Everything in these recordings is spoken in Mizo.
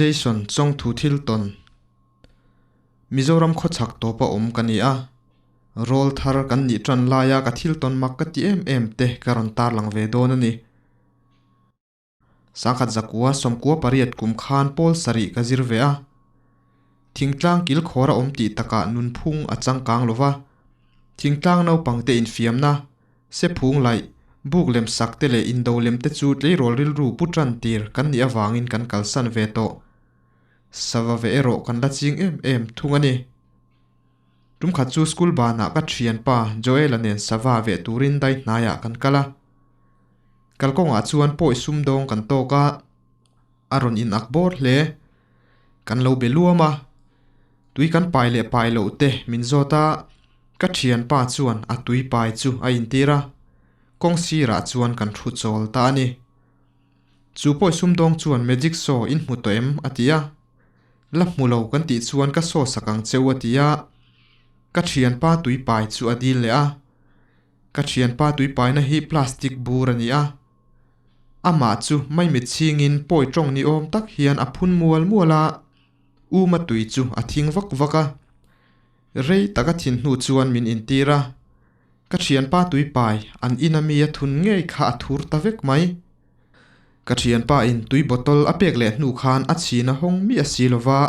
Jason Chawngthu thil tawn Mizoram khawchhak tawpa awm ka ni a, rawl thar kan nih tan laia ka thil tawn mak ka ti em em te ka rawn tarlang ve dawn a ni. Sangkhat zakua 98 kum khan pawl sarih ka zir ve a. Thingtlang kil khawr a awm tih takah nunphung a changkang lo va, thingtlang naupang te infiamna, sephung laih, buk lem sak te leh indo lem te chu tleirawl rilru pu tan tir kan nih avangin kan kalsan ve tawh. Sava ve erawh kan la ching em em thung a ni. Tum khat chu school banah ka thianpa Joel-a nen sava ve turin dai hnaiah kan kal a. Kalkawngah chuan pawi sumdawng kan tawk a, a rawn in ak bawr hle. Kan lo be luam a, tui kan pai leh pai loh te min zawt a, ka thianpa chuan a tui pai chu a intir a, kawng sirah chuan kan thu chawl ta a ni. Chu pawi sumdawng chuan magic show in hmu tawh em? a ti a, la hmu lo kan tih chuan ka saw sak ang cheu a ti a, ka thianpa tui pai chu a dil leh a. Ka thianpa tuipaina hi plastic bur a ni a, amah chu maimit chhingin pawi tawng ni awm tak hian a phun mual mual a, Uma tui chu a thing vak vak a. Rei tak a thin hnu chuan min intir a, ka thianpa tuipai an ina mi a thun ngei kha a thur ta vek mai. Ka thianpa in tui bottle a pek leh hnu khan a chhin a hawng miah si lova,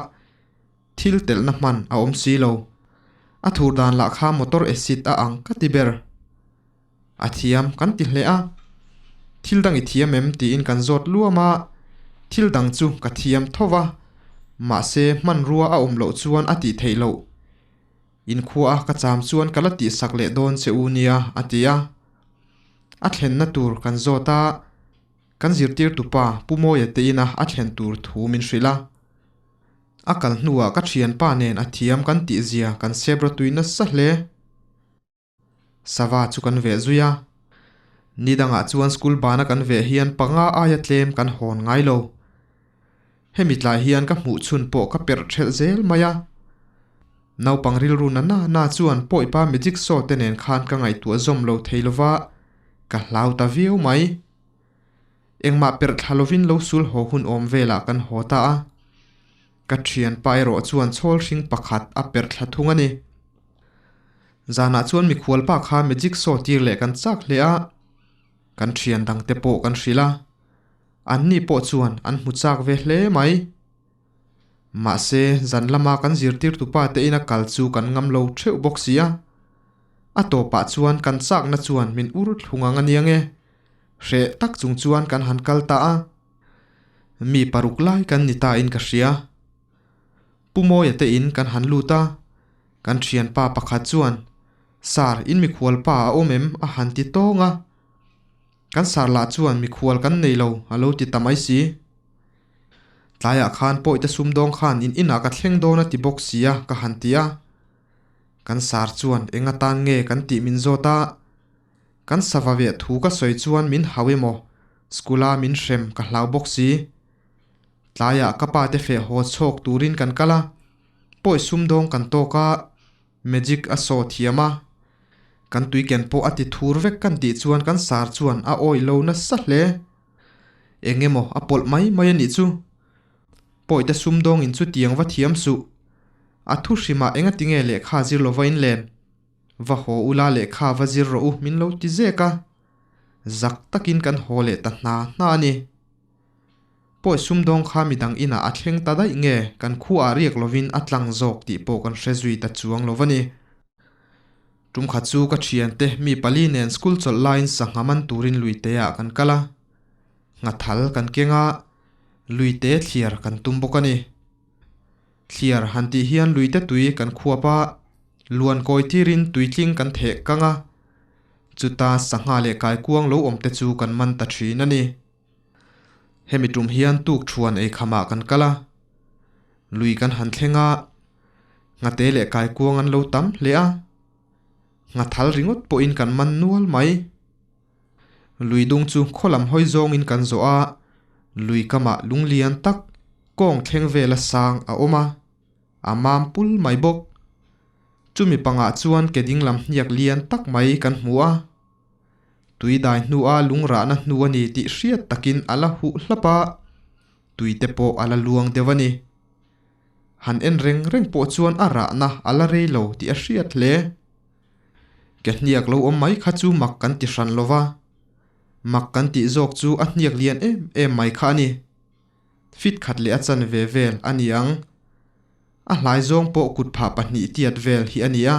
Thil telhna hman a awm si lo. A thur dan lah kha motor acid a ang ka ti ber. A thiam kan ti hle a. Thil dang i thiam em tiin kan zawt luam a, thil dang chu ka thiam tho va, mahse hmanrua a awm loh chuan a tih theih loh. Inkhua a ka cham chuan ka la tihsak leh dawn che u nia a ti a. A thlenna tur kan zawt a, kan zirtirtupa Pu Mawia te ina a thlen tur thu min hrilh a. A kal hnuah ka thianpa nen a thiam kan tih zia kan sep rawtui nasa hle. Sava chu kan veh zui a. Ni dangah chuan school bana kan veh hian panga aia tlem kan hawn ngai lo. Hemi tlai hian ka hmuh chhun pawh ka perh thelh zel mai a. Naupang rilru na na na chuan pawipa magic show te nen khan ka ngaihtuah zawm lo thei lova, ka hlau ta viau mai. Engmah perh thla lovin lo sul haw hun awm velah kan haw ta a. Ka thianpa erawh chuan chhawl hring pakhat a perh thla thung a ni. Zanah chuan mikhualpa kha magic show tir leh kan chak hle a, kan thian dangte pawh kan hrilh a. Anni pawh chuan an hmu chak ve hle mai. Mahse, zan lama kan zirtirtupa te ina kal chu kan ngam lo theuh bawk si a. A tawpah chuan kan chakna chuan min ur thlung ang a nia nge. Hreh tak chung chuan kan han kal ta a, mi paruk lai kan ni ta in ka hria. Pu Mawia te in kan han lut a, kan thianpa pakhat chuan, Sir, in mikhual pa a awm em? a han ti tawng a. Kan sir lah chuan mikhual kan nei lo a lo ti ta mai si. Tlaiah khan pawite sumdawng khan in inah ka thleng dawn a ti bawk sia ka han ti a. Kan sir chuan eng atan nge kan tih min zawt a. Kan sava ve thu ka sawi chuan min hau emaw, school a min hrem ka hlau bawk si. Tlaiah ka pa te feh haw chhawk turin kan kal a, pawi sumdawng kan tawk a, magic a saw thiam a. Kan tuiken pawh a ti thur vek kan tih chuan kan sar chuan a awih lo nasa hle. Eng emaw a pawlh mai mai a nih chu. Pawite sumdawng in chutiang va thiam suh. A thu hrimah engatinge lehkha zir lova in len. Va haw ula lehkha va zir rawh u min lo ti zek a, zak takin kan haw leh ta hna hna a ni. Pawi sumdawng kha midang inah a thleng ta daih nge kan khuaah riak lovin a tlang zawk tih pawh kan hre zui ta chuang lo va ni. Tum khat chu ka thiante mi pali nen school chawlh laiin sangha man turin luiteah kan kal a, nghathal kan keng a, luite thliar kan tum bawk a ni. Thliar han tih hian luite tui kan khuap a, luan kawi tirin tuitling kan theh kang a, chuta sangha leh kaikuang lo awm te chu kan man ta thin a ni. Hemi tum hian tuk thuan ei khamah kan kal a, lui kan han thleng a, nghate leh kaikuang an lo tam hle a, nghathal ringawt pawhin kan man nual mai. Lui dung chu khaw lam hawi zawngin kan zawh a, lui kamah lung lian tak kawng thleng vela sang a awm a, a mam pul mai bawk. Chumi pangah chuan ke ding lam hniak lian tak mai kan hmu a, tui dai hnua lung rahna hnu a ni tih hriat takin a la huh hlap a. Tui te pawh a la luang deuh a ni. Han en reng reng pawh chuan a rahna a la rei lo tih a hriat hle. Ke hniak lo awm mai kha chu mak kan ti hran lo va, mak kan tih zawk chu a hniak lian em em mai kha a ni. Fit khat leh a chanve vel a ni ang. A hlai zawng pawh kut phah pahnih tiat vel hi a ni a,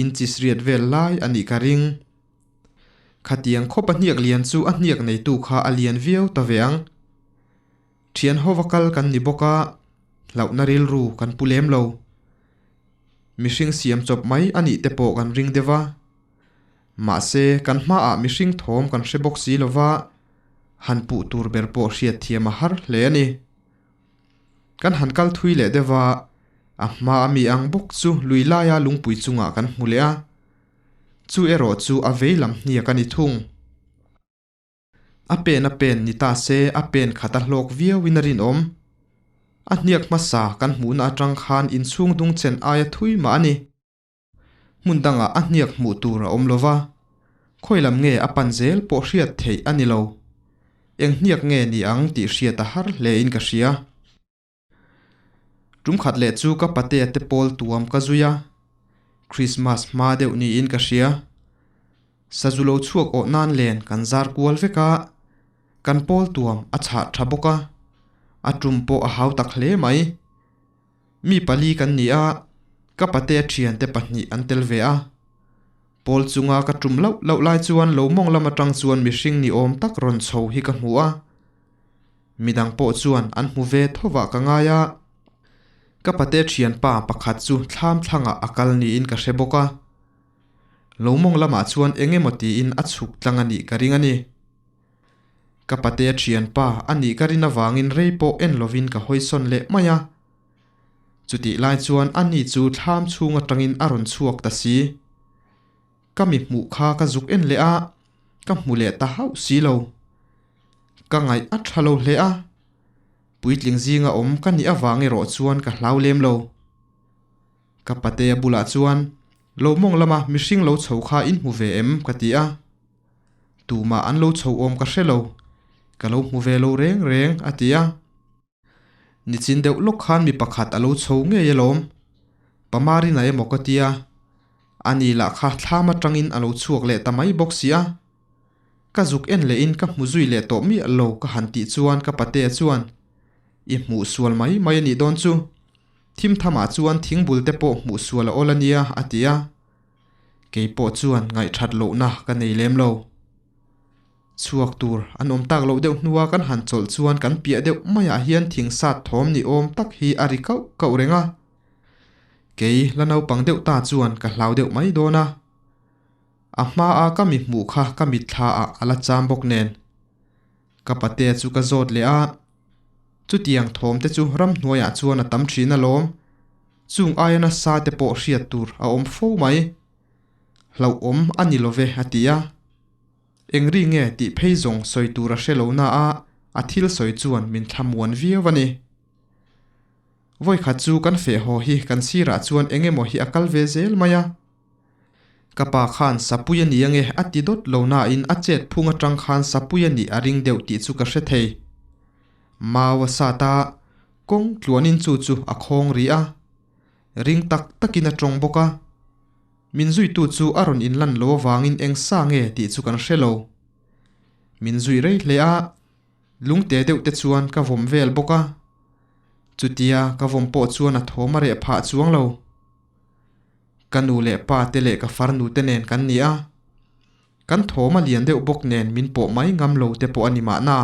inches riat vel lai a nih ka ring. Khatiang khawp a hniak lian chu a hniak neitu kha a lian viau ta ve ang. Thian hova kal kan ni bawk a, hlauhna rilru kan pu lem lo. Mihring siam chawp mai a nih te pawh kan ring deuh a. Mahse, kan hmaah mihring thawm kan hre bawk si lova, han puh tur ber pawh hriatthiam a har hle a ni. Kan han kal thui leh deuh a, a hma a mi ang bawk chu lui laia lungpui chungah kan hmu leh a. Chu erawh chu a vei lam hniak a ni thung. A pen a pen ni ta se a pen khat a hlawk viauin a rinawm. A hniak hmasa kan hmuhna atang khan inchhung dung chen aia thui mah a ni. Hmun dangah a hniak hmuh tur a awm lova, khawi lam nge a pan zel pawh hriat theih a ni lo. Eng hniak nge ni ang tih hriat a har hle in ka hria. Tum khat leh chu ka patea te pawl tuam ka zui a, Christmas hma deuh niin ka hria. Sazu lo chhuak awh nan len kan zar kual vek a, kan pawl tuam a chhah tha bawk a, a tum pawh a hau tak hle mai. Mi pali kan ni a, ka patea thiante pahnih an tel ve a. Pawl chunga ka tum loh loh lai chuan lo mawng lam atang chuan mihring ni awm tak rawn chho hi ka hmu a. Midang pawh chuan an hmu ve thovah ka ngai a, ka pate thianpa pakhat chu thlam thlangah a kal niin ka hre bawk a. Lo mawng lamah chuan eng emaw tiin a chhuk tlang a nih ka ring a ni. Ka pate thianpa a nih ka rin avangin rei pawh en lovin ka hawisawn leh mai a. Chutih lai chuan a ni chu thlam chhung atangin a rawn chhuak ta si. Ka mi hmuh kha ka zuk en leh a, ka hmu leh ta hauh si lo. Ka ngaih a tha lo hle a, puitling zinga awm ka nih avang erawh chuan ka hlau lem lo. Ka patea bulah chuan, Lo mawng lama mihring lo chho kha in hmu ve em? ka ti a. Tumah an lo chho awm ka hre lo, ka lo hmu ve lo reng reng, a ti a. Nichin deuh lawk khan mi pakhat a lo chho ngei alawm. Pamarin a emaw ka tia, ani lah kha thlam atangin a lo chhuak leh ta mai bawk si a. Ka zuk en lehin ka hmu zui leh tawh miah lo ka han tih chuan ka patea chuan, I hmuh sual mai mai a nih dawn chu. Thim thamah chuan thingbul te pawh hmuh sual a awl a nia, a ti a. Kei pawh chuan ngaihthat lohna ka nei lem lo. Chhuak tur an awm tak loh deuh hnua kan han chawlh chuan kan piah deuh maiah hian thing sat thawm ni awm tak hi a ri kauh kauh reng a. Kei la naupang deuh ta chuan ka hlau deuh mai dawn a. A hmaa ka mi hmuh kha ka mitthla ah a la cham bawk nen. Ka patea chu ka zawt leh a, chutiang thawm te chu ramhnuaiah chuan a tam thin alawm. Chung aia nasa te pawh hriat tur a awm fo mai. Hlauhawm a ni love a ti a. Eng ri nge tih phei zawng sawi tur a hre lo na a, a thil sawi chuan min thlamuan viau a ni. Vawikhat chu kan feh haw hi kan sirah chuan eng emaw hi a kal ve zel mai a. Ka pa khan sapui a ni ange a ti dawt lo nain a chet phung atang khan sapui a nih a ring deuh tih chu ka hre thei. Mau a sat a, kawng tluanin chu chu a khawng rih a. Ring tak takin a tawng bawk a. Min zuitu chu a rawn inlan lo avangin eng sa nge tih chu kan hre lo. Min zui rei hle a, lungte deuh te chuan ka vawm vel bawk a. Chutia ka vawm pawh chuan a thawm a reh phah chuang lo. Ka nu leh pa te leh ka farnu te nen kan ni a, kan thawm a lian deuh bawk nen min pawh mai ngam lo te pawh a ni mahna.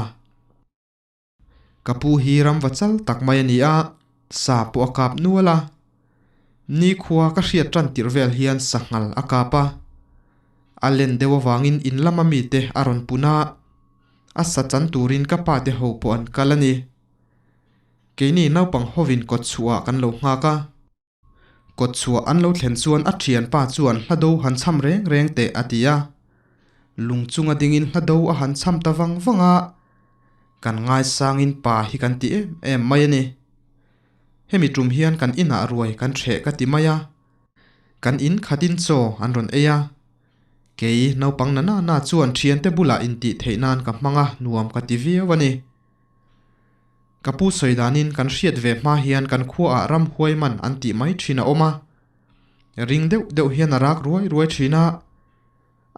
Ka pu hi ramva chal tak mai a ni a, sa pawh a kap nual a. Nikhua ka hriat tan tirh vel hian sanghal a kap a. A len deuh avangin in lama mite a rawn pun a, a sa chan turin ka pa te ho pawh an kal a ni. Keini naupang hovin kawtchhuah kan lo nghak a. Kawtchhuah an lo thlen chuan a thianpa chuan hla do han cham reng reng teh a ti a. Lung chunga dingin hla do a han cham ta vang vang a, kan ngaisangin pa hi kan ti em em mai a ni. Hemi tum hian kan inah ruai kan hreh ka ti mai a, kan in khatin chaw an rawn ei a. Kei naupang na na na chuan thiante bulah intih theih nan ka hmang a, nuam ka ti viau a ni. Ka pu sawi danin kan hriat ve hma hian kan khuaah ramhuai man an tih mai thin a awm a. Ring deuh deuh hian a rak ruai ruai thin a.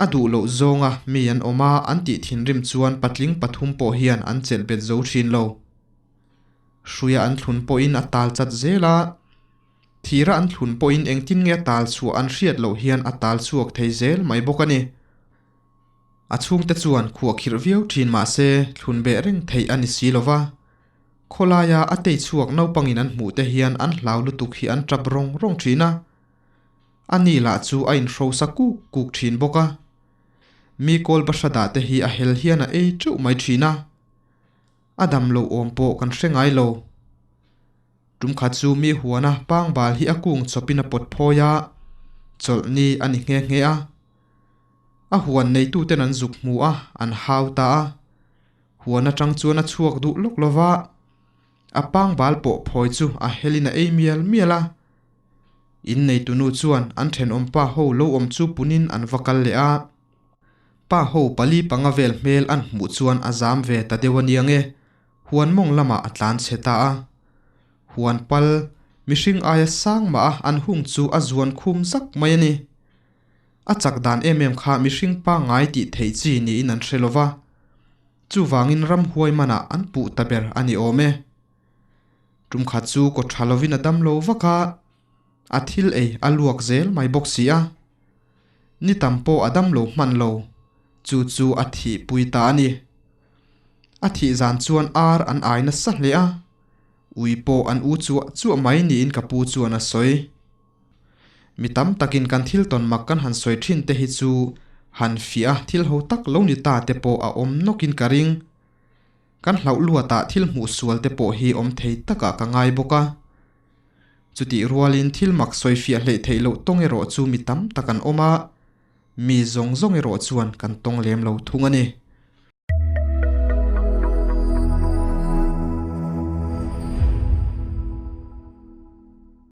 A duh loh zawnga mi an awm a an tih thinrim chuan patling pathum pawh hian an chelh bet zo thin lo. Hruia an thlun pawhin a tal chat zel a. Thira an thlun pawhin engtin nge a tal chhuah an hriat loh hian a tal chhuak thei zel mai bawk a ni. A chhungte chuan khuah khirh viau thin mah se thlun beh reng theih a ni si lo va. Khawlaia a tei chhuak naupangin an hmuh te hian an hlau lutuk hi an tap rawng rawng thin a. A ni lah chu a inhrosa kuk kuk thin bawk a. Mi kawl bahra dah te hi a hel hian a ei teuh mai thin a. A dam lo awm pawh kan hre ngai lo. Tum khat chu mi huana pangbal hi a kung chawpin a pawt phawi a, chawlhni a ni nghe nghe a. A huan neituten an zuk hmu a, an hau ta a. Huan atang chuan a chhuak duh lawk lo va, a pangbal pawh phawi chu a helin a ei mial mial a. In neitunu chuan an thenawm pa ho lo awm chu punin an va kal leh a. Pa ho pali panga vel hmel an hmuh chuan a zam ve ta deuh a nia nge, huan mawng lamah a tlan chhe ta a. Huan pal, mihring aia sang mah a an hung chu a zuan khum zak mai a ni. A chak dan em em kha mihring pangngai tih theih chi niin an hre lo va, chuvangin ramhuai manah an puh ta ber a ni awm e. Tum khat chu kaw tha lovin a dam lo vak a, a thil ei a luak zel mai bawk si a. Ni tam pawh a dam lo hman lo, chu chu a thih pui ta a ni. A thih zan chuan ar an ai nasa hle a, ui pawh an u chuah chuah mai niin ka pu chuan a sawi. Mi tam takin kan thil tawn mak kan han sawi thin te hi chu han fiah a thil ho tak lo ni ta te pawh a awm nawkin ka ring. Kan hlauh luatah thil hmuh sual te pawh hi awm thei takah ka ngai bawk a. Chutih rualin thil mak sawi fiah hleih theih loh tawng erawh chu mi tam tak an awm a, mi zawng zawng erawh chuan kan tawng lem lo thung a ni.